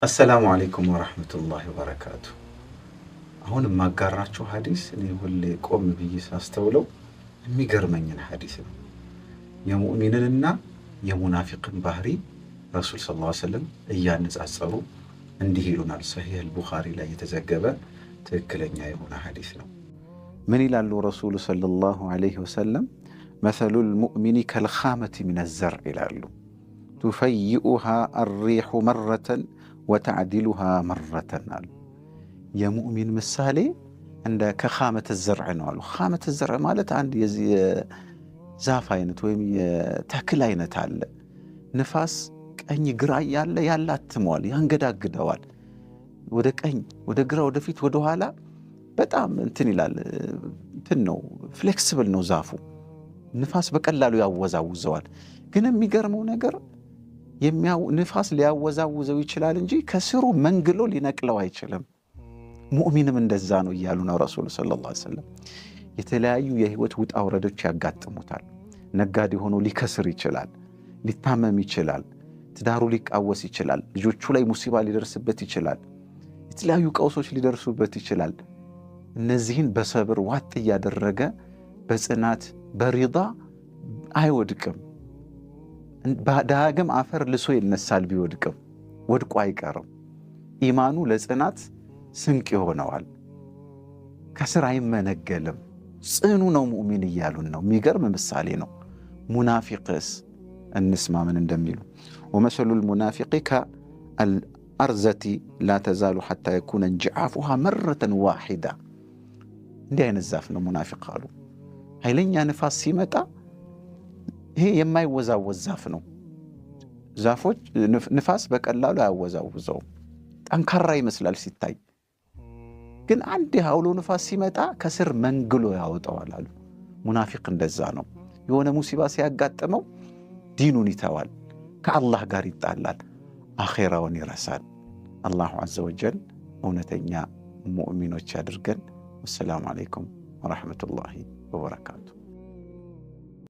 السلام عليكم ورحمة الله وبركاته። አሁን የማጋራችሁ ሐዲስ እኔ ሁሌ ቆም ብዬ ሳስተውለው የሚገርመኝን ሐዲስ ነው። የሙእሚንንና የሙናፊቅን ባህሪ ረሱል صلى الله عليه وسلم እያነጻጸሩ እንዲህ ይሉናል። ሰሒህ አልቡኻሪ ላይ የተዘገበ ትክክለኛ የሆነ ሐዲስ ነው። ምን ይላሉ ረሱሉ صلى الله عليه وسلم? مثل المؤمن كالخامة من الزرع ይላሉ። تفيئها الريح مرة وتعدلها مرة አሉ። የሙእሚን ምሳሌ እንደ ከኻመተ ዘርዕ ነው አሉ። ኻመተ ዘርዕ ማለት አንድ የዛፍ አይነት ወይም የተክል አይነት አለ። ንፋስ ቀኝ ግራ እያለ ያላትመዋል፣ ያንገዳግደዋል። ወደ ቀኝ፣ ወደ ግራ፣ ወደፊት፣ ወደ ኋላ በጣም እንትን ይላል። እንትን ነው፣ flexible ነው ዛፉ። ንፋስ በቀላሉ ያወዛውዘዋል። ግን የሚገርመው ነገር ንፋስ ሊያወዛውዘው ይችላል እንጂ ከስሩ መንግሎ ሊነቅለው አይችልም። ሙእሚንም እንደዛ ነው እያሉ ነው ረሱሉ صلى الله عليه وسلم። የተለያዩ የህይወት ውጣ ውረዶች ያጋጥሙታል። ነጋዴ ሆኖ ሊከስር ይችላል፣ ሊታመም ይችላል፣ ትዳሩ ሊቃወስ ይችላል፣ ልጆቹ ላይ ሙሲባ ሊደርስበት ይችላል፣ የተለያዩ ቀውሶች ሊደርሱበት ይችላል። እነዚህን በሰብር ዋጥ እያደረገ በጽናት በሪዳ አይወድቅም። ዳግም አፈር ልሶ ይነሳል። ቢወድቅም ወድቆ አይቀርም። ኢማኑ ለጽናት ስንቅ ይሆነዋል። ከስር አይመነገልም። ጽኑ ነው ሙእሚን እያሉን ነው። የሚገርም ምሳሌ ነው። ሙናፊቅስ እንስማ ምን እንደሚሉ። ومثل المنافق كالأرزة لا تزال حتى يكون انجعافها مرة واحدة። እንዲህ አይነት ዛፍ ነው ሙናፊቅ አሉ። ኃይለኛ ንፋስ ሲመጣ ይሄ የማይወዛወዝ ዛፍ ነው። ዛፎች ንፋስ በቀላሉ አያወዛውዘውም። ጠንካራ ይመስላል ሲታይ፣ ግን አንድ አውሎ ንፋስ ሲመጣ ከስር መንግሎ ያወጣዋል አሉ። ሙናፊቅ እንደዛ ነው። የሆነ ሙሲባ ሲያጋጥመው ዲኑን ይተዋል፣ ከአላህ ጋር ይጣላል፣ አኼራውን ይረሳል። الله عز وجل እውነተኛ ሙእሚኖች ያድርገን። والسلام عليكم ورحمة الله وبركاته።